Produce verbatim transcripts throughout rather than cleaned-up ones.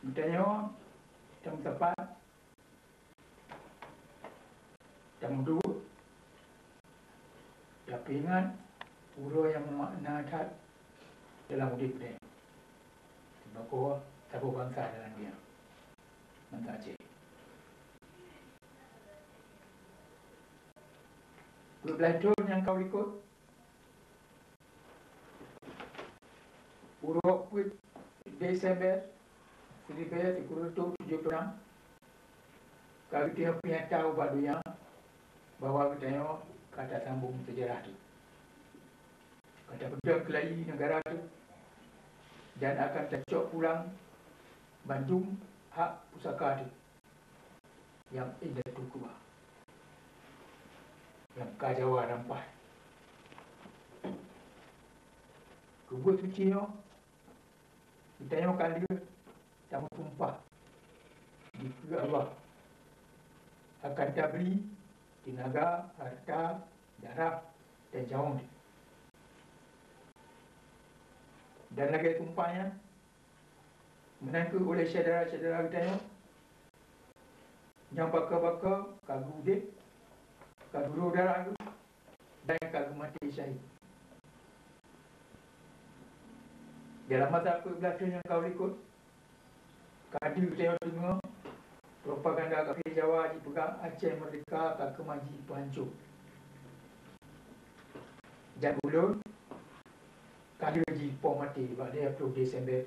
Geutanyoe tameusapat, tameuduek, tapeuingat uroe nyang meumakna that dalam udeb geutanyoe, seubagoe saboh bansa dalam dunia, bansa Aceh. Dua belas thon nyang ka likot, uroe peuet Desember seribu sembilan ratus tujuh puluh enam, ka geutanyoe peunyata ubak donya bahwa geutanyoe ka tasambong seujarah teuh, ka tapeudong keulayi neugara teuh, dan akan tacok pulang bandum hak pusaka teuh nyang indatu keubah, nyang ka Jawa rampah. Keu buet suci nyoe, geutanyoe ka lheueh tameusumpah dikeue Allah akan tabri teunaga, hareuta, darah, dan nyawöng. Dan lagée sumpah nyan, meunan kheueh uleh syedara-syedara geutanyoe nyang baka-baka ka geuudeb, ka geuroh darah geuh, dan ka geumaté syahid. Dalam masa peuet blaih thon nyang ka likot, ka deuh geutanyoe deungoe propaganda kafé Jawa jipeugah Aceh Merdeka ka keumah jipeuhanco. Dan ulôn ka lheueh jipoh maté bak dua ploh Desember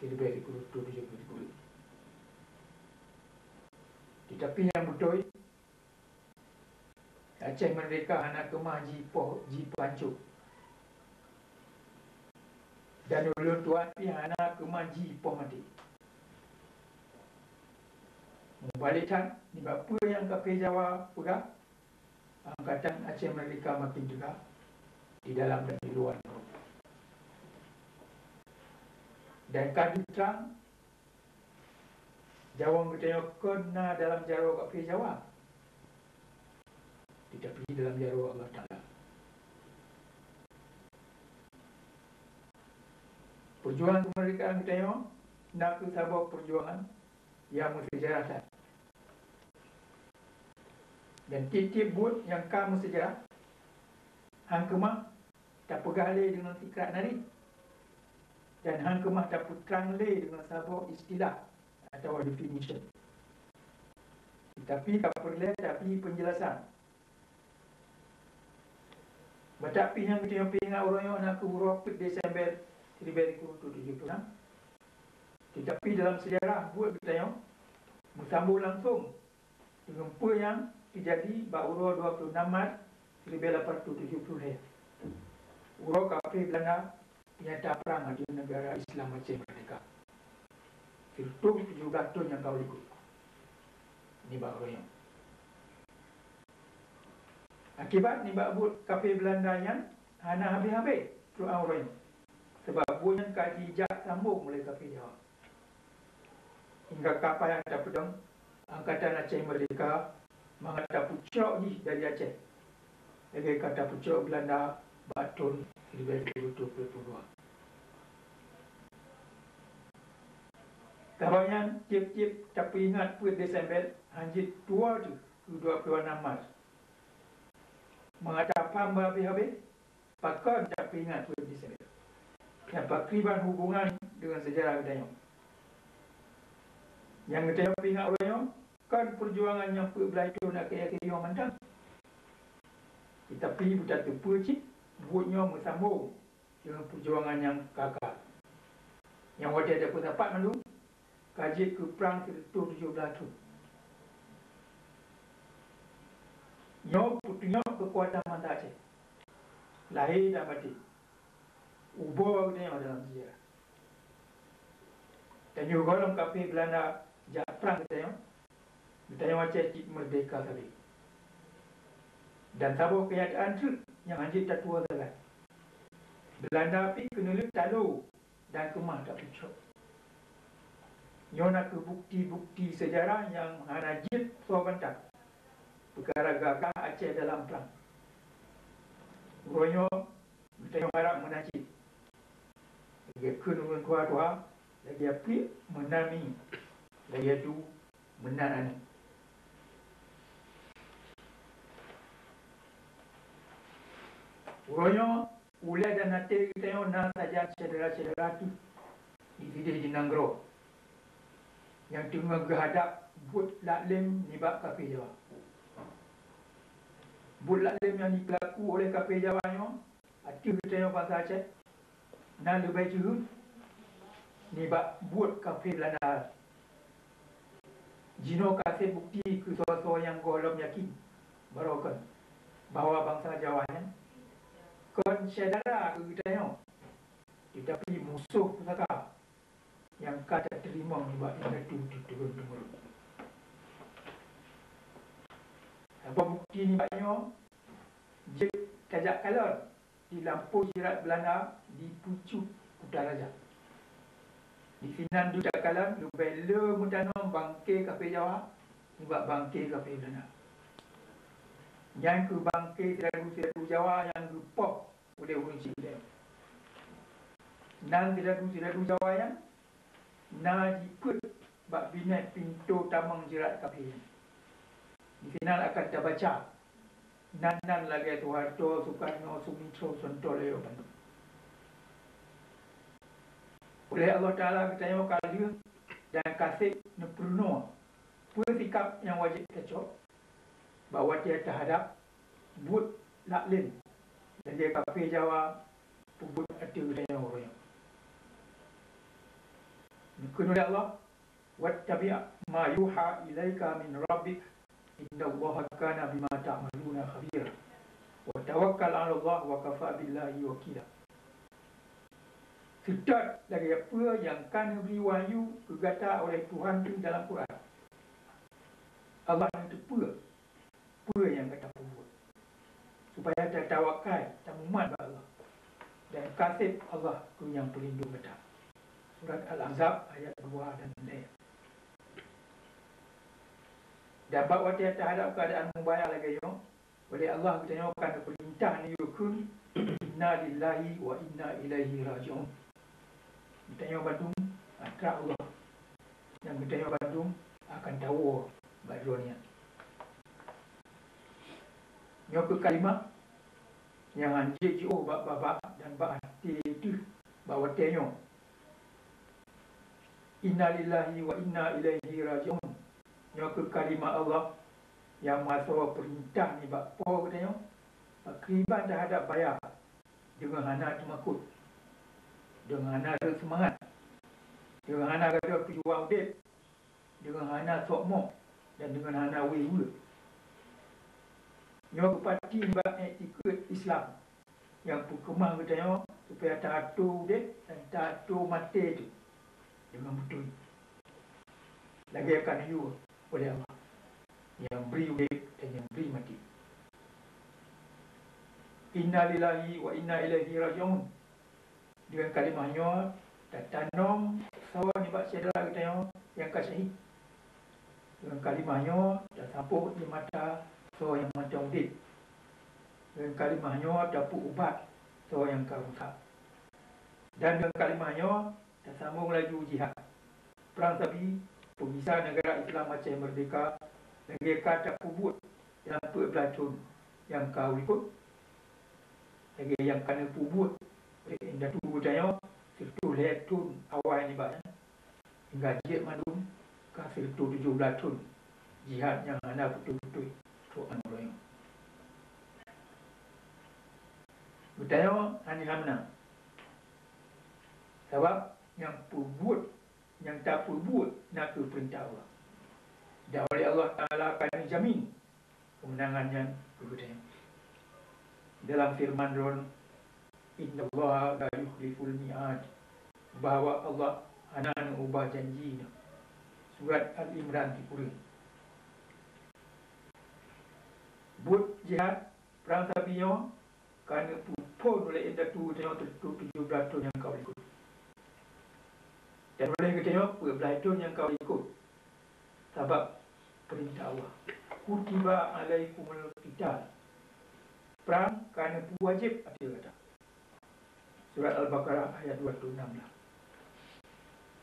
seribu sembilan ratus tujuh puluh tiga. Tetapi nyang beutôi, Aceh Merdeka hana keumah jipoh, jipeuhanco. Dan ulôn tuan pih hana keumah jipoh maté. Meubalek that, nibak peue nyang kafé Jawa peugah, Angkatan Aceh Merdeka makin teuga di dalam dan di luwa nanggroe. Dan ka deuh trang, nyawöng geutanyoe kon na dalam jaroe kafé Jawa, tetapi dalam jaroe Allah Taala. Peujuangan keumeurdekaan geutanyoe na kheueh saboh peujuangan nyang meuseujarah that. Dan tieb-tieb buet nyang ka meuseujarah han keumah tapeugah lé deungon sikrak nariet, dan han keumah tapeutrang lé deungon saboh istilah atawa definition. Tetapi ka peureulée tabri peunjeulasan. Batak pih nyang geutanyoe peuingat uroe nyoe na kheueh uroe peuet Desember seribu sembilan ratus tujuh puluh enam. Tetapi dalam seujarah buet geutanyoe meusambông langsông deungon peue nyang teujadi bak uroe dua puluh enam Maret seribu lapan ratus tujuh puluh lhée, uroe kafé Beulanda nyata prang ateueh neugara Islam Aceh Merdeka, sireutoh tujoh blaih thon nyang ka likot nibak uroe nyoe. Akibat nibak buet kafé Beulanda nyan hana habéh-habéh trok uroe nyoe, sabab buet nyan ka jijak sambông lé kafé Jawa. Hingga ka payah tapeudong Angkatan Aceh Merdeka mangat tapeucok jih dari Aceh, lagée ka tapeucok Beulanda bak thon seribu sembilan ratus dua puluh dua. Sabab nyan, tieb-tieb tapeuingat peuet Desember, hanjeuet tuwoe teuh keu dua puluh enam Maret. Mangat tapham beuhabéh-habéh, pakon tapeuingat peuet Desember, dan pakriban hubongan deungon seujarah geutanyoe. Nyang geutanyoe peuingat uroe nyoe kon peujuangan nyang peuet blaih thon akhé-akhé nyoe mantong, tetapi beutateupeue cit buet nyoe meusambông deungon peujuangan nyang ka-ka. Nyang watée tapeusapat mandum ka jeuet keu prang sireutoh tujoh blaih thon. Nyoe peutunyok keukuasaan bansa Aceh, lahé dan baten, ubak geutanyoe dalam seujarah. Tanyoe gohlom kafé Beulanda jak prang geutanyoe, geutanyoe Aceh cit meurdehka sabe. Dan saboh keunyataan treuk nyang hanjeuet tatuwoe sagai. Beulanda pih keuneulheueh talo dan keumah tapeucok. Nyoe na kheueh bukeuti-bukeuti seujarah nyang hana jeuet soe bantah peukara gagah Aceh dalam prang. Uroe nyoe, geutanyoe harab meunan cit, lagée kheun ureuëng tuha-tuha, lagèe piep meunan minyéuk, lagèe du meunan aneuk. Uroe nyoe, ulèe dan até geutanyoe na sajan syedara-syedara teuh di sideh di nanggroe nyang teungoh geuhadab buet laklém nibak kafé Jawa. Buet laklém nyang jipeulaku oleh kafé Jawa nyoe ateueh geutanyoe bansa Aceh na leubeh jeuhet nibak buet kafé Beulanda. Jinoe ka sép bukeuti keu soe-soe nyang gohlom yakin baroe kon bahwa bansa Jawa nyan kon syedara keu geutanyoe, teutapi musoh pusaka nyang ka tateurimong nibak indatu turôn-teumurôn. Saboh bukeuti nibak nyoe, jeuet tajak kalon di lampôh jeurat Beulanda di Pucuk Kutaraja. Disinan deuh takalon leubeh le meutanom bangke kafé Jawa nibak bangke kafé Beulanda. Nyan keuh bangke sidadu-sidadu Jawa nyang geupoh ulèe ureueng Cina. Nan sidadu-sidadu Jawa nyan na jipeuet bak binéh pintoe tamong jeurat kafé nyan. Disinan akan tabaca nan-nan lagèe Soeharto, Sukarno, Sumitro, Sonto, Leo bandum. Ulèh Allah Taala geutanyoe ka lheueh dan ka sép neupeurunoe peue sikap nyang wajéb tacok bak watèe tahadab buet laklém lagèe kafé Jawa peubuet ateueh geutanyoe uroe nyoe. Neukheun ulèh Allah, "Wattabi' ma yuha ilaika min rabbik, innallaha kana bima ta'maluna khabira. Wa tawakkal 'alallah wa kafa billahi wakila." Seutôt lagèe peue nyang ka neubri wahyu keu gata oleh Tuhan dalam Quran. Allah neuteupeue peue nyang gata peubuet, supaya tatawakal, tamumat bak Allah, dan ka sép Allah keu nyang peulindong gata. Surat Al-Ahzab ayat dua dan lhèe. Dan bak watèe tahadab keuadaan mubaya lagèe nyoe, ulèh Allah geutanyoe ka neupeurintah neuyue kheun, "Inna lillahi wa inna ilaihi raji'un." Geutanyoe bandum atra Allah, dan geutanyoe bandum akan tawoe bak Droe nyan. Nyoe keuh kalimah nyang han jeuet jiôh bak babah dan bak até teuh bak watèe nyoe. "Inna lillahi wa inna ilaihi raji'un." Nyoe keuh kalimah Allah nyang meuasoe peurintah nibak Po geutanyoe pakriban tahadab baya deungon hana teumakot, deungon hana rhot seumangat, deungon hana gadôh tujuan udép, deungon hana sokmok, dan deungon hana wéh-weueh. Nyoe geupati nibak iktikeuet Islam nyang peukeumah geutanyoe supaya taato udép dan taato maté teuh deungon beutôi, lagèe ka neuyue ulèh Allah nyang bri udép dan nyang bri maté. Inna lillahi wa inna ilaihi raji'un. Deungon kalimah nyoe tatanom soe nibak syedara geutanyoe nyang ka syahid. Deungon kalimah nyoe tasaboh ié mata soe nyang mantong udép. Deungon kalimah nyoe tapeuubat soe nyang ka rusak. Dan deungon kalimah nyoe tasambong laju jihad. Prang sabi peugisa neugara Islam Aceh Merdeka lagèe ka tapeubuet lam peuet blaih thon nyang ka u likot, lagèe nyang ka neupeubuet lé indatu geutanyoe sireutôh lhèe thon awai nibak nyan, hingga jeuet mandum ka sireutôh tujoh blaih thon jihad nyang hana putôh-putôh trok ngon uroe nyoe. Geutanyoe hana meunang, sabab nyang peubuet nyang tapeubuet na kheueh peurintah Allah. Dan oleh Allah Taala ka neujamin keumeunangan nyan keu geutanyoe. Dalam feureuman Droe, "Innallaha la yukhliful mi'ad," bahwa Allah hana neuubah janji nyoe. Surat Al Imran sikureueng. Buet jihad prang sabi nyoe ka neupeuphon ulèh indatu geutanyoe sireutôh tujoh blaih thon nyang ka u likot. Dan ulèh geutanyoe peuet blaih thon nyang ka u likot, sabab peurintah Allah. "Kutiba alaikumul qital." Prang ka neupeuwajéb ateueh gata. Surat Al-Baqarah ayat dua ratus enam belas.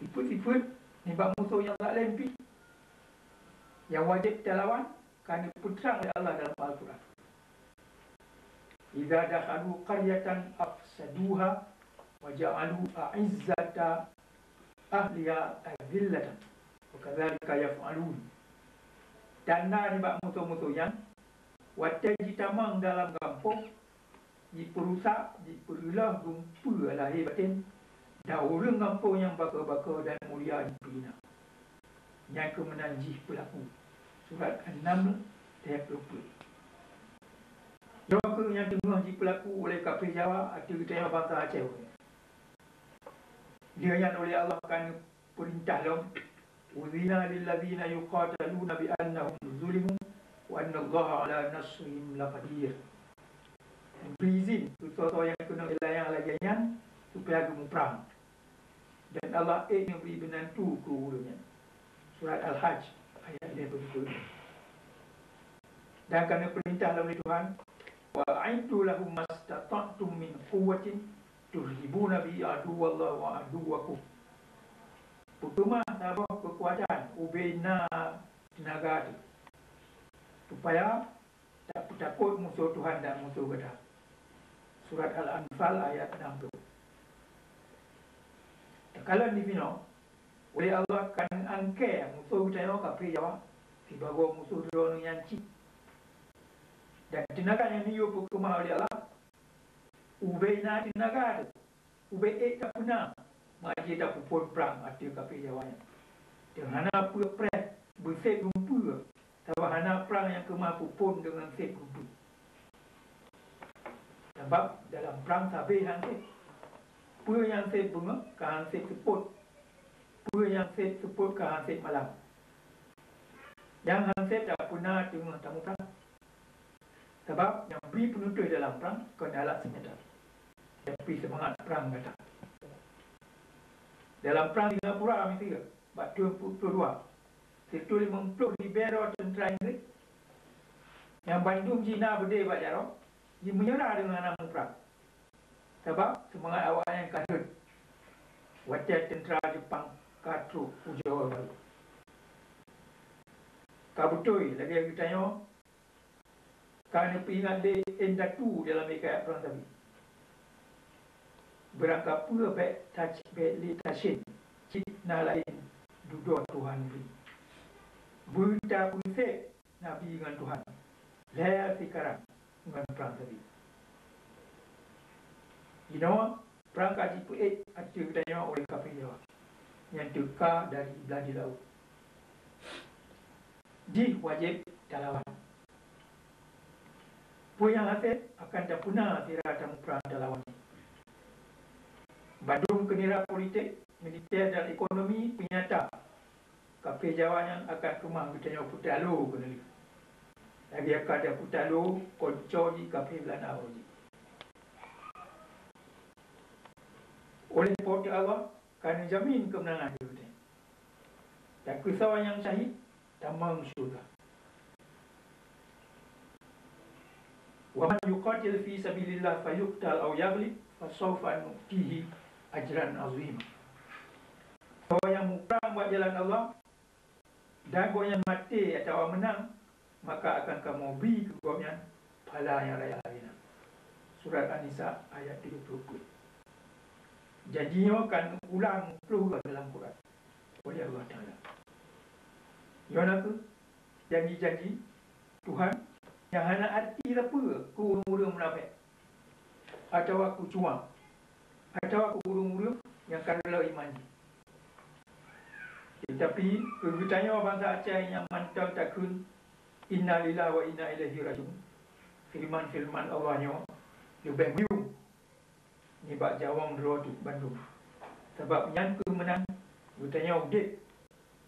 Sifeuet-sifeuet nibak musoh nyang zalem pih nyang wajéb talawan ka neupeutrang lé Allah dalam Al-Qur'an. "Idza dakhalu qaryatan afsaduha wa ja'alu a'izzata ahliha adhillatan wa kadzalika yaf'alun." Tanda nibak musoh-musoh nyan, watée jitamong dalam gampông, jipeurusak, jipeureuloh geumpeue lahé batén, dan ureuëng gampông nyang baka-baka dan mulia jipeuhina. Nyan keuh meunan jih peulaku. Surat An-Naml ayat dua puluh. Nyoe keuh nyang teungoh jipeulaku ulé kaphé Jawa ateueh geutanyoe bansa Aceh. Lheueh nyan ulé Allah ka neupeurintah lom, "Uzina lilladzina yuqataluna bi annahum zulimu wa annallaha ala nasrihim laqadir." Bri izin keu soe-soe nyang keunong ilayang lagée nyan supaya geumuprang. Dan Allah ék neubri beunantu keu ureuëng nyan. Surat Al-Hajj ayat lhée peuet. Dan ka neupeurintah lom lé Tuhan, "Wa a'iddu lahum mastata'tum min quwwatin turhibuna bihi aduwwallahi wa aduwwakum." Peukeumah saboh keukuatan ubé na teunaga teuh, supaya tapeutakot musoh Tuhan dan musoh gata. Surat Al-Anfal ayat enam puluh. Takalon di sinoe, ulé Allah ka neuangkée musoh geutanyoe kaphé Jawa sibagoe musoh droeneuh nyang cit. Dan teunaga nyang neuyue peukeumah ulé Allah, ubé na teunaga teuh. Ubé ék tapeuna, ma jih tapeuphon prang ateueh kaphé Jawa nyan. Teungoh hana peue preh beuseb geumpeue, sabab hana prang nyang keumah peuphon deungon seb geumpeue. Sabab dalam prang sabé han seb. Peue nyang seb beungoh ka han seb seupôt. Peue nyang seb seupôt ka han seb malam. Nyang han seb tapeuna teungoh tamuprang. Sabab nyang bri peuneutôh dalam prang kon alat seunjata, tapi seumangat prang gata. Dalam prang Singapura miseue, bak thôn peuet ploh dua, siteue limong ploh ribée droe teuntra Inggris, nyang bandum jih na beudé bak jaroe, jimeunyeurah deungon hana muprang. Sabab seumangat awaknyan ka rhot watée teuntra Jeupang ka trok u Johor Bahru. Ka beutôi lagée geutanyoe ka neupeuingat lé indatu dalam hikayat prang sabé. Beurangkapeue bék tac-, bék lé tasén, cit na laén dudoe Tuhan bri. Beutapeusék Nabi ngon Tuhan lhée sikarang ngon prang sabé. Jinoe prang ka jipeuék ateueh geutanyoe ulée kaphé Jawa nyang teuka dari blah di laôt. Jih wajéb talawan. Peue nyang hasé akan tapeuna sira tamuprang talawan jih. Bandum keunira politék, militée dan ekonomi peunyata kaphé Jawa nyan akan keumah geutanyoe peutalo keuneulheueh. Lagée ka tapeutalo konco jih kaphé Beulanda uroe jih. Ulée Po teu Allah ka neujamin keumeunangan keu geutanyoe. Dan keu sawa nyang syahid tamong syeuruga. "Wa man yuqatil fi sabilillah fayuqtal aw yaghlib fasawfa nu'tihi ajran azima." Soe nyang muprang bak jalan Allah dan gobnyan maté atawa meunang, maka akan kamoe bri keu gobnyan phala nyang raya lagée nyan. Surat An-Nisa ayat tujoh ploh peuet. Janji nyoe ka neuulang ploh goe dalam Quran oleh Allah Taala. Nyoe na kheueh janji-janji Tuhan nyang hana arti sapeue keu ureuëng-ureuëng munafék, atawa keu cuang, atawa keu ureuëng-ureuëng nyang ka reuloh iman jih. Teutapi keu geutanyoe bansa Aceh nyang mantong takheun "Inna lillahi wa inna ilaihi raji'un", feureuman-feureuman Allah nyoe leubeh meuyuem nibak jawong droe teuh bandum. Sabab nyan kheueh meunan geutanyoe udeb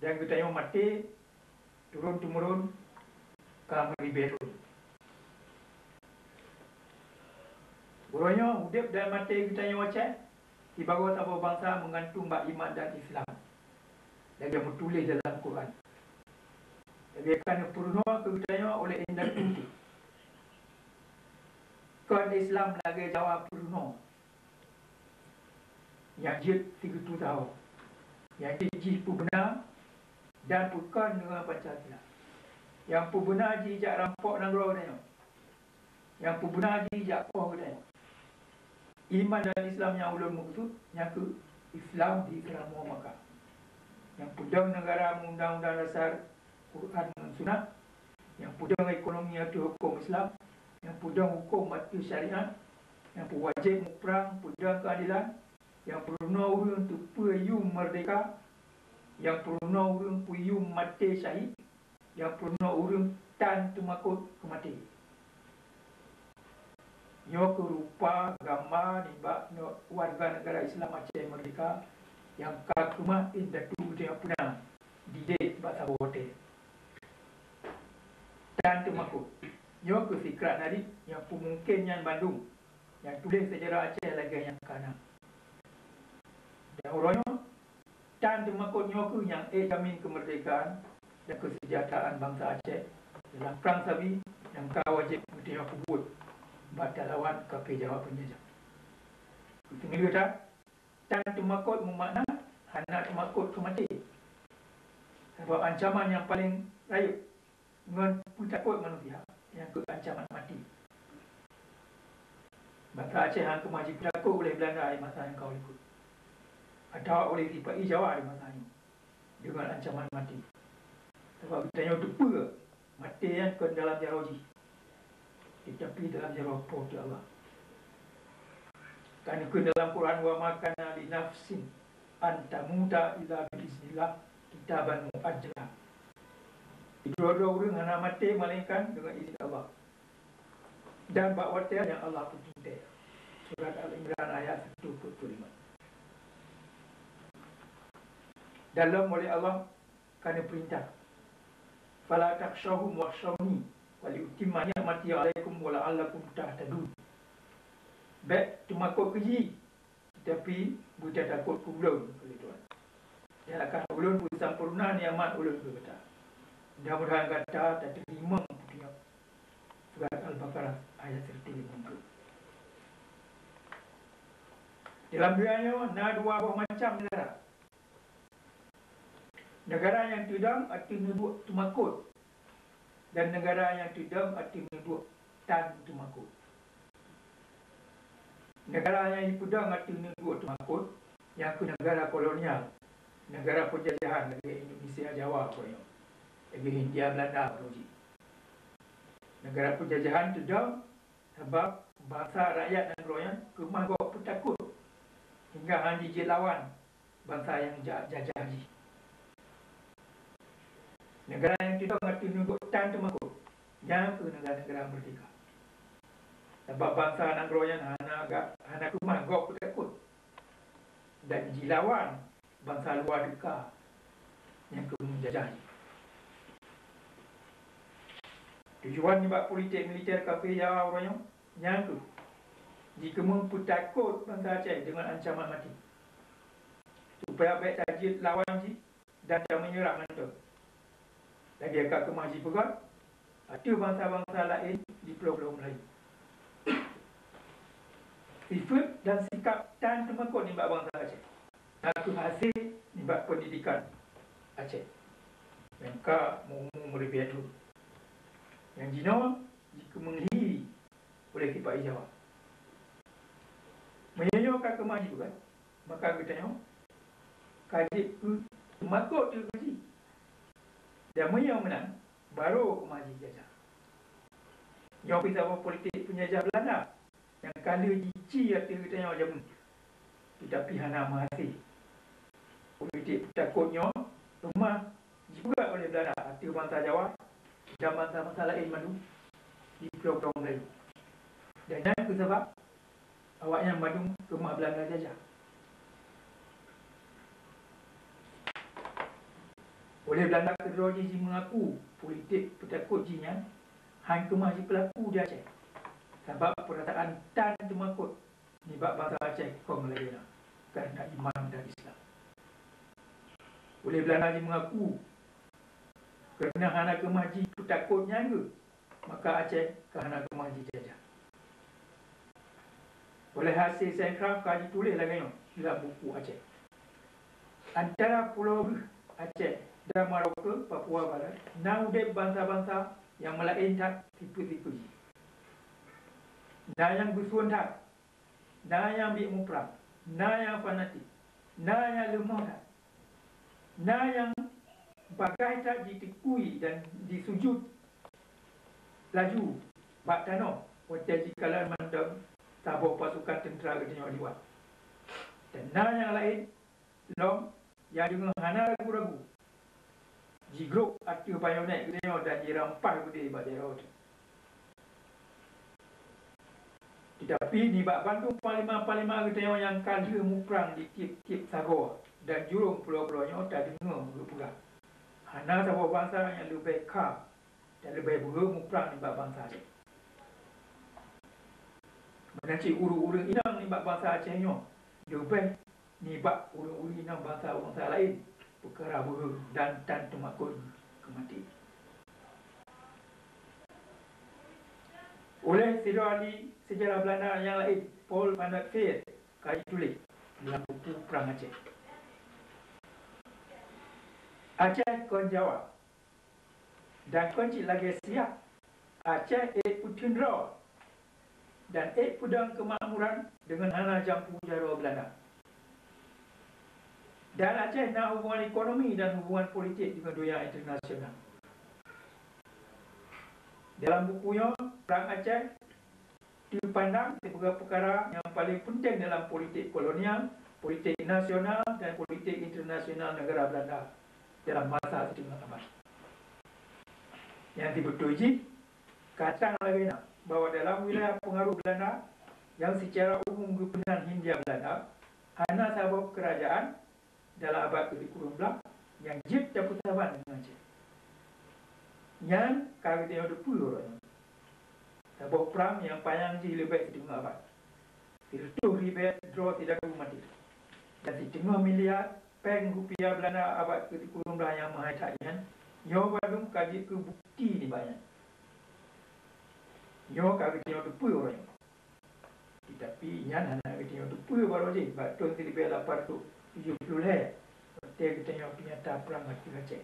dan geutanyoe maté turôn-teumurôn ka meuribée thon. Uroe nyoe udeb dan maté geutanyoe Aceh sibagoe saboh bansa meugantung bak iman dan Islam, lagée meutuléh dalam Quran. Lagée ka neupeurunoe keu geutanyoe uleh indatu teuh, kon Islam lagée Jawa peurunoe nyang jeuet sigeutue sahoe. Nyang jih peubeuna dan peukon deungon Pancasila. Nyang peubeuna jih jak rampok nanggroe geutanyoe. Nyang peubeuna jih jak poh geutanyoe. Iman dan Islam nyang ulôn meukeusut, nyan kheueh Islam di Seuramoe Makkah. Nyang peudong neugara meuundang-undang dasar Quran ngon Sunnah, nyang peudong ekonomi ateueh huköm Islam, nyang peudong huköm ateueh syariat, nyang peuwajéb muprang peudong keuadelan, nyang peurunoe ureuëng teupeue yum meurdehka, nyang peurunoe ureuëng peuyum maté syahid, nyang peurunoe ureuëng tan teumakot keu maté. Nyoe kheueh rupa gamba nibak nyoe warga neugara Islam Aceh Merdeka nyang ka keumah indatu nyang peuna didek bak saboh watée. Tan teumakot. Nyoe kheueh sikrat narit nyang peumungken nyan bandum nyang tuléh seujarah Aceh lagée nyang ka na. Dan uroe nyoe, tan teumakot nyoe kheueh nyang ék jamin keumeurdekaan dan keuseujahteuraan bansa Aceh dalam prang sabi nyang ka wajéb geutanyoe peubuet bak talawan kafé Jawa peunjajah. Keuteungeuleu that, tan teumakot meumakna hana teumakot keu maté. Sabab ancaman nyang paleng rayeuk ngon peutakot manusia, nyan kheueh ancaman maté. Bansa Aceh hana keumah jipeutakot uleh Beulanda di masa nyang ka likot, atawa uleh sipa-i Jawa di masa nyoe, deungon ancaman maté. Sabab geutanyoe teupeue maté nyan kon dalam jaroe jih, teutapi dalam jaroe Po teu Allah. Ka neukheun dalam Quran, "Wa ma kana li nafsin an tamuta illa bi iznillah kitaban muajjala." Sidroe-droe ureuëng hana maté melainkan deungon izin Allah, dan bak watée nyang Allah peuteuntée. Surat Al-Imran ayat seratus empat puluh lima. Dan lom oleh Allah ka neupeurintah, "Fala takhshawhum wakhshawni waliutimma ni'mati 'alaikum wala'allakum tahtadun." Bék teumakot keu jih, tapi beutatakot keu Ulôn, kheun Tuhan. Dan akan Ulôn peusampoereuna nikmat Ulôn keu gata. Mudah-mudahan gata tateurimong peuteunyok. Surat Al-Baqarah ayat seratus lima puluh. Dalam donya nyoe na dua boh macam neugara. Neugara nyang teudong ateueh neuduek teumakot, dan neugara nyang teudong ateueh neuduek tan teumakot. Neugara nyang jipeudong ateueh neuduek teumakot, nyan kheueh neugara kolonial, neugara peunjajahan lagée Indonesia Jawa uroe nyoe, lagée Hindia Beulanda uroe jih. Neugara peunjajahan teudong sabab bansa rakyat nanggroe nyan keumah gob peutakot hingga hana jijeuet lawan bansa nyang jak jajah jih. Neugara nyang teudong ateueh neuduek tan teumakot, nyan kheueh neugara-neugara meurdehka. Sabab bansa nanggroe nyan hana ga-, hana keumah gob peutakot dan jilawan bansa luwa teuka nyang keumeung jajah jih. Tujuan nibak politik militer kafé Jawa uroe nyoe nyan kheueh jikeumeung peutakot bansa Aceh deungon ancaman maté, supaya bék tajeuet lawan jih dan tameunyeurah mantong. Lagée ka keumah jipeugah ateueh bansa-bansa laén di Pulo-pulo Meulayu. Sifeuet dan sikap tan teumakot nibak bansa Aceh na kheueh hasé nibak peundidikan Aceh nyang ka meu-umu meureubiet thon. Nyang jinoe jikeumeung hi uleh sipa-i Jawa. Meunyoe nyoe ka keumah jipeugah, maka geutanyoe ka jeuet keu teumakot keu jih. Dan meunyoe meunan, barô keumah jijajah. Nyoe pih saboh politik peunjajah Beulanda nyang ka lheueh jici ateueh geutanyoe jameun, teutapi hana meuhasé. Politik peutakot nyoe teuma jipeugah oleh Beulanda ateueh bansa Jawa dan bansa-bansa laén mandum di Pulo-pulo Meulayu. Dan nyan kheueh sabab awaknyan mandum keumah Beulanda jajah. Oleh Beulanda keudroe jih jimeungaku politik peutakot jih nyan hán keumah jipeulaku di Aceh, sabab peurasaan tan teumakot nibak bansa Aceh kong lagée na kareuna iman dan Islam. Uleh Beulanda jimeungaku, kareuna hana keumah jipeutakot nyan geuh, maka Aceh ka hana keumah jijajah. Oleh H C Sainkraf ka jituléh lagée nyoe lam buku Aceh. Antara Pulo Breueh Aceh dan Merauke Papua Barat na udeb bansa-bansa nyang meulaén that tipe-tipe jih. Na nyang geusuon that, na nyang biet muprang, na nyang fanatik, na nyang leumoh that, na nyang bagaih that jiteukui dan jisujut laju bak tanoh watée jikalon mantong saboh pasukan teuntra geutanyoe liwat. Dan na nyang laén lom nyang deungon hana ragu-ragu jigrôp ateueh bayonet geutanyoe dan jirampas beudé bak jaroe teuh. Teutapi nibak bandum panglima-panglima geutanyoe nyang ka lheueh muprang di tieb-tieb sagoe dan jurông pulo-pulo nyoe tadeungoe geupeugah, hana saboh bansa nyang leubeh ka dan leubeh beuhe muprang nibak bansa Aceh. Meunan cit ureuëng-ureuëng inong nibak bansa Aceh nyoe leubeh nibak ureuëng-ureuëng inong bansa-bansa laén peukara beuhe dan tan teumakot keumaté. Uléh sidroe ahli seujarah Beulanda nyang laén, Paul van der Veer, ka jituléh lam buku Prang Aceh, Aceh kon Jawa. Dan kon cit lagée siak, Aceh ék peuteun droe dan ék peudong keumakmuran deungon hana jampu jaroe Beulanda. Dan Aceh na hubungan ekonomi dan hubungan politik deungon donya internasional. Dalam buku nyoe, Prang Aceh teupandang sibagoe peukara nyang paleng peunteng dalam politik kolonial, politik nasional, dan politik internasional neugara Beulanda dalam masa siteungoh abad. Nyang sibeutôi jih, ka trang lagée na bahwa dalam wilayah peungaroh Beulanda nyang seucara umum geupeunan Hindia Beulanda, hana saboh keurajaan dalam abad keusikureueng blaih nyang jeuet tapeusaban ngon Aceh. Nyan ka geutanyoe teupeue uroe nyoe. Saboh prang nyang panyang jih leubeh siteungoh abad, sireutôh ribée droe sidagu maté, dan siteungoh miliar péng rupiah Beulanda abad keusikureueng blaih nyang meuhai that nyan, nyoe bandum ka jeuet keu bukeuti nibak nyan. Nyoe ka geutanyoe teupeue uroe nyoe. Teutapi nyan hana geutanyoe teupeue barô jih bak thon siribée lapan reutôh tujoh ploh lhée, watée geutanyoe peunyata prang ateueh Aceh.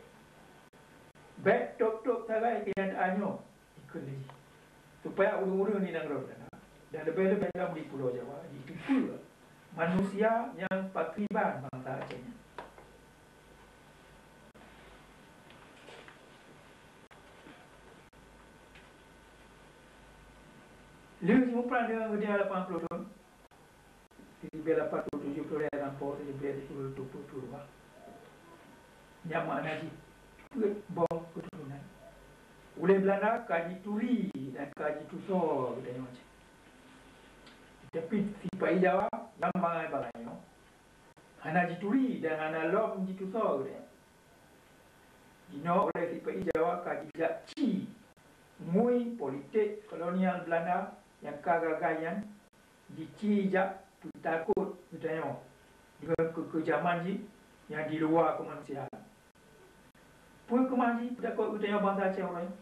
Bék tôb-tôb sagai keunyataan nyoe dikeue lé jih, supaya ureuëng-ureuëng di nanggroe Beulanda dan leubeh-leubeh lom di Pulo Jawa jiteupeue manusia nyang pakriban bansa Aceh nyan. Lheueh jimuprang deungon geutanyoe lapan ploh thon, siribée lapan reutôh tujoh ploh lhée sampoe siribée sikureueng reutôh peuet ploh dua, nyang makna jih peuet boh keuturonan, uléh Beulanda ka jituri dan ka jitusoe geutanyoe Aceh. Teutapi sipa-i Jawa nyang bangai-bangai nyoe hana jituri dan hana lom jitusoe geutanyoe. Jinoe uléh sipa-i Jawa ka jijak ci ngui politik kolonial Beulanda nyang ka gagah nyan, jici jak peutakot geutanyoe deungon keukeujaman jih nyang di luwa keumanusiaan. Peue keumah jih peutakot geutanyoe bansa Aceh uroe nyoe?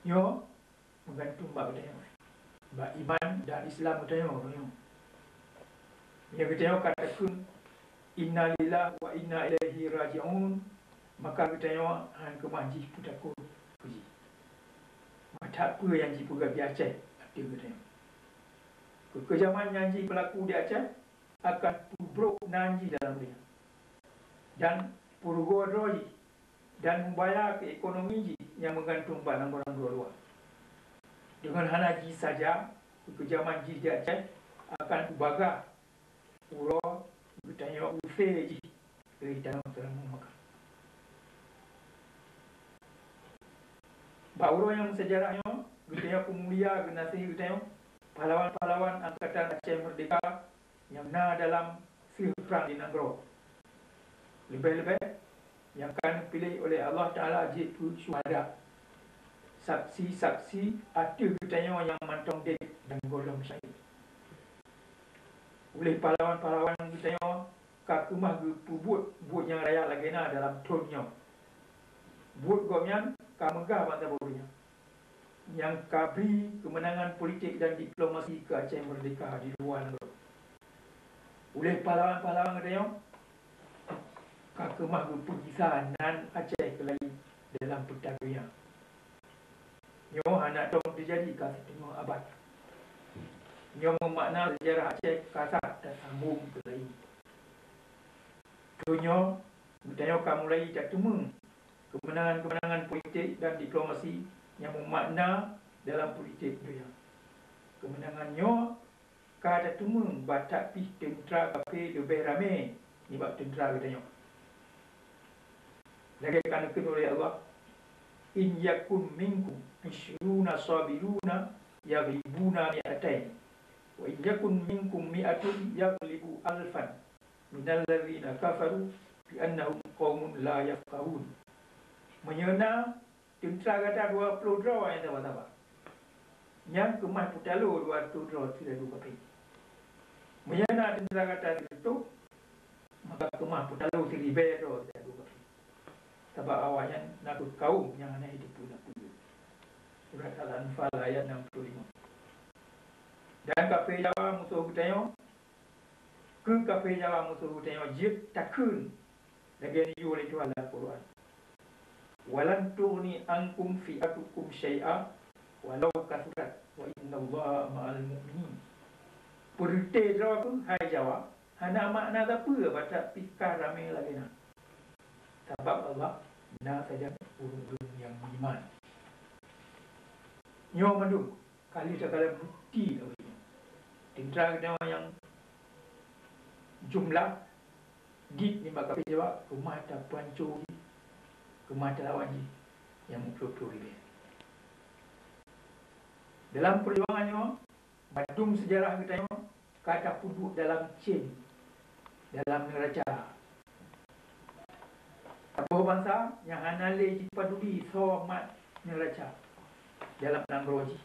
Nyoe meugantung bak geutanyoe, bak iman dan Islam geutanyoe uroe nyoe. Meunyoe geutanyoe ka takheun, "Innalillahi wa inna ilaihi raji'un," maka geutanyoe hán keumah jih peutakot keu jih. Mata peue nyang jipeugah di Aceh ateueh geutanyoe? Keukeujaman nyang jipeulaku di Aceh akan peubrok nan jih dalam donya, dan peurugoe droe jih, dan mubahya keu ekonomi jih nyang meugantung bak nanggroe-nanggroe luwa. Deungon hana jih saja, keukeujaman jih di Aceh akan peubagah uroe geutanyoe use jih lé tanoh Teulamoe Mekah. Bak uroe nyang meusejarah nyoe, geutanyoe peumulia geunaséh geutanyoe pahlawan-pahlawan Angkatan Aceh Merdeka nyang na dalam seuh prang di nanggroe. Leubeh-leubeh nyang ka neupiléh oleh Allah Taala jeuet keu syuhada, saksi-saksi ateueh geutanyoe nyang mantong udeb dan gohlom syahid. Uléh pahlawan-pahlawan geutanyoe ka keumah geupeubuet buet nyang raya lagée na dalam thon nyoe. Buet gobnyan ka meugah bansaboh donya, nyang ka bri keumeunangan politik dan diplomasi keu Aceh Merdeka di luwa nanggroe. Uleh pahlawan-pahlawan geutanyoe ka keumah geupeugisa nan Aceh keulayi dalam peuta donya. Nyoe hana dong teujadi ka siteungoh abad. Nyoe meumakna seujarah Aceh ka that tasambong keulayi. Keu nyoe, geutanyoe ka mulai tateumé keumeunangan-keumeunangan politik dan diplomasi nyang meumakna dalam politik donya. Keumeunangan nyoe ka tateumé bak that pih teuntra kafé leubeh ramé nibak teuntra geutanyoe. Lagée ka neukheun uleh Allah, "In yakun minkum isyruna sabiruna yaghlibuna mi'atain, wa in yakun minkum mi'atun yaghlibu alfan minalladzina kafaru bi annahum qaumun la yafqahun." Meunyoe na teuntra gata dua ploh droe nyang saba-saba, nyan keumah peutalo dua ploh droe sidadu kafé. Meunyoe na teuntra gata sireutôh, maka keumah peutalo siribée droe sidadu kafé. Sabab awaknyan na kheueh kawöm nyang hana jiteupeue sapeue. Surat Al-Anfal ayat enam puluh lima. Dan kafé Jawa musoh geutanyoe, keu kafé Jawa musoh geutanyoe jeuet takheun lagée neuyue lé Tuhan lam Quran, "Walan tughni ankum fi'atukum syai'a walau kasurat, wa innallaha ma'al mu'minin." Peureuté droe kheueh hai Jawa hana makna sapeue bak that pih ka ramé lagée na, sabab Allah na sajan ureuëng-ureuëng nyang meuiman. Nyoe mandum ka lheueh takalon bukeuti lagée nyoe. Teuntra geutanyoe nyang jumlah dit nibak kafé Jawa keumah tapeuhanco jih, keumah talawan jih nyang meuploh-ploh ribée. Dalam peujuangan nyoe, mandum seujarah geutanyoe ka tapeuduek dalam cen, dalam neuraca. Saboh bansa nyang hana lé jipaduli soe mat neuraca dalam nanggroe jih,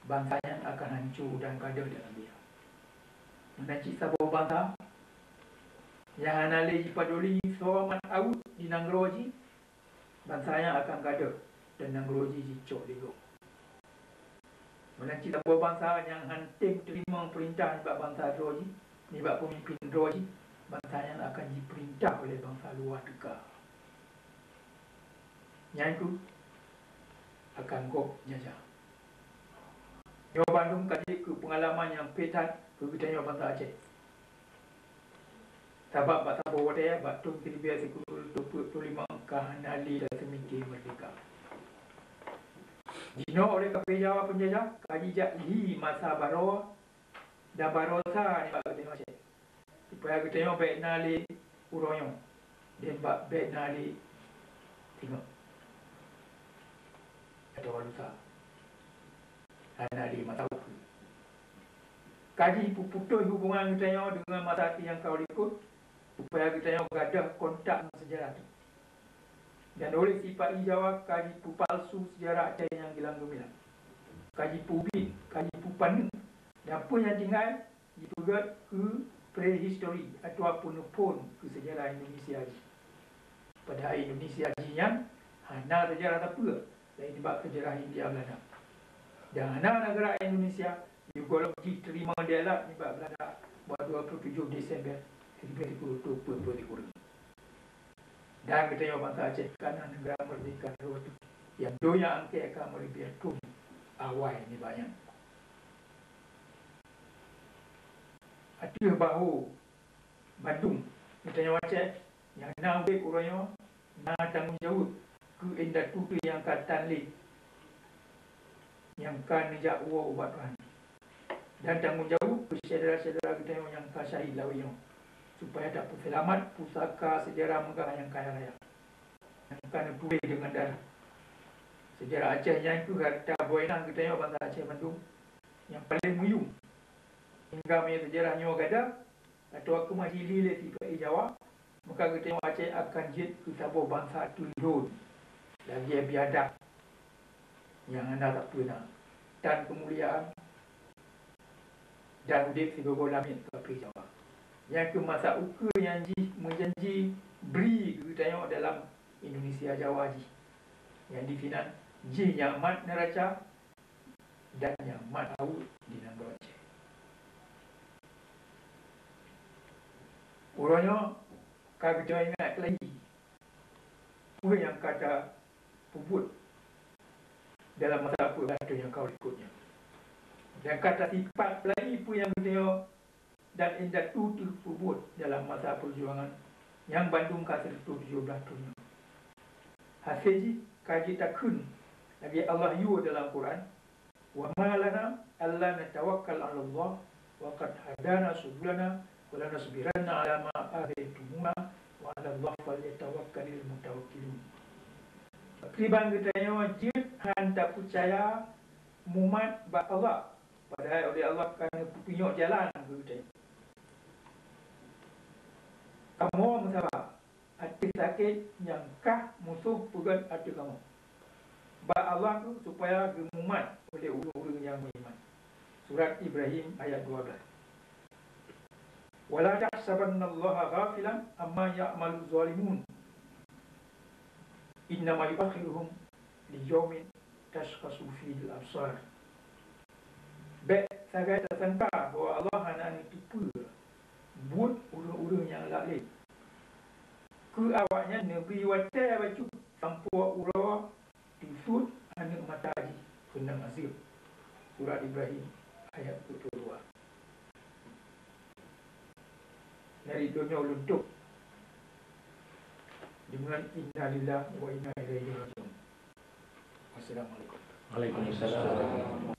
bansa nyan akan hanco dan gadôh dalam donya. Meunan cit saboh bansa nyang hana lé jipaduli soe mat aweuek di nanggroe jih, bansa nyan akan gadôh dan nanggroe jih jicok lé gob. Meunan cit saboh bansa nyang han tem teurimong peurintah nibak bansa droe jih, nibak peumimpén droe jih, bansa nyan akan jipeurintah uleh bansa luwa teuka. Nyan kheueh akan gob jajah. Nyoe bandum ka jeuet keu peungalaman nyang pih that keu geutanyoe bansa Aceh. Sabab bak saboh watée, bak thon siribée sikureueng reutôh peuet ploh limong, ka hana lé taseumike meurdehka. Jinoe oleh kafé Jawa peunjajah ka jijak hi masa baroe dan baroesa nibak geutanyoe Aceh, supaya geutanyoe bék na lé uroe nyoe, dan bak bék na lé singoh atawa lusa. Hana lé masa ukeue. Ka jipeuputoh hubongan geutanyoe deungon masa nyang ka likot, supaya geutanyoe gadôh kontak ngon seujarah teuh. Dan oleh sipa-i Jawa ka jipeupalsu seujarah Aceh nyang gilang geumilang. Ka jipeubiet, ka jipeupaneuk, dan peue nyang tinggai jipeugét keu prehistory atawa peuneuphon keu seujarah Indonesia jih. Padahai Indonesia jih nyan hana seujarah sapeue laén nibak seujarah Hindia Belanda. Dan hana neugara Indonesia jigohlom jih teurimong dialat nibak Belanda bak dua puluh tujoh Desember siribée sikureueng reutôh peuet ploh sikureueng. Dan geutanyoe bansa Aceh ka na neugara meurdehka droe teuh nyang donya angkée ka meuribée thon awai nibak nyan. Ateueh bahô bandum geutanyoe Aceh nyang na udeb uroe nyoe na tanggong jaweueb keu indatu teuh nyang ka tan lé, nyang ka neujak woe ubak Tuhan. Dan tanggong jaweueb keu syedara-syedara geutanyoe nyang ka syahid lawét nyoe, supaya tapeuseulamat pusaka seujarah meugah nyang kaya raya, nyang ka neutuléh deungon darah. Seujarah Aceh nyan kheueh hareuta buena geutanyoe bansa Aceh bandum nyang paleng meuyuem. Hingga meunyoe seujarah nyoe gadôh, atawa keumaji lé sipa-i Jawa, maka geutanyoe Aceh akan jeuet keu saboh bansa tuleuhon, lagée biadab nyang hana sapeue na, tan keumuliaan, dan udeb sigoe-goe lamiet keu apui Jawa. Nyan kheueh masa ukeue nyang jih meujanji bri keu geutanyoe dalam Indonesia Jawa jih, nyang disinan jih nyang mat neuraca dan nyang mat aweuek di nanggroe Aceh. Uroe nyoe ka geutanyoe ingat lagi peue nyang ka tapeubuet dalam masa peuet blaih thon nyang ka likot nyoe. Dan ka tasipat peulagi peue nyang geutanyoe dan indatu teuh peubuet dalam masa peujuangan nyang bandum ka sireutoh tujoh blaih thon nyoe. Hasé jih ka jitakheun lagée Allah yue dalam Quran, "Wa ma lana alla natawakkal 'alallah wa qad hadana subulana wa lanasbiranna 'ala ma adzaitumuna wa 'alallahi falyatawakkalul mutawakkilun." Pakriban geutanyoe jeuet han tapeucaya mumat bak Allah, padahai oleh Allah ka neupeutunyok jalan keu geutanyoe. Kamoe meusaba ateueh sakét nyang kah musoh peugét ateueh kamoe. Bak Allah kheueh supaya geumumat oleh ureuëng-ureuëng nyang meuiman. Surat Ibrahim ayat dua belas. "Wa la tahsabannallaha ghafilan amma ya'maluz zalimun. Innama yu'akhiruhum liyaumin tashkhasu fihil absar." Bék sagai tasangka bahwa Allah hana neuteupeue buet ureuëng-ureuëng nyang lalé. Keu awaknyan neubri watée bacut sampoe uroe teusut aneuëk mata jih keunong azeub. Surat Ibrahim ayat dua puluh dua. Dari donya ulôn tôb deungon innalillahi wa inna ilaihi raji'un. Wassalamualaikum. Waalaikumsalam.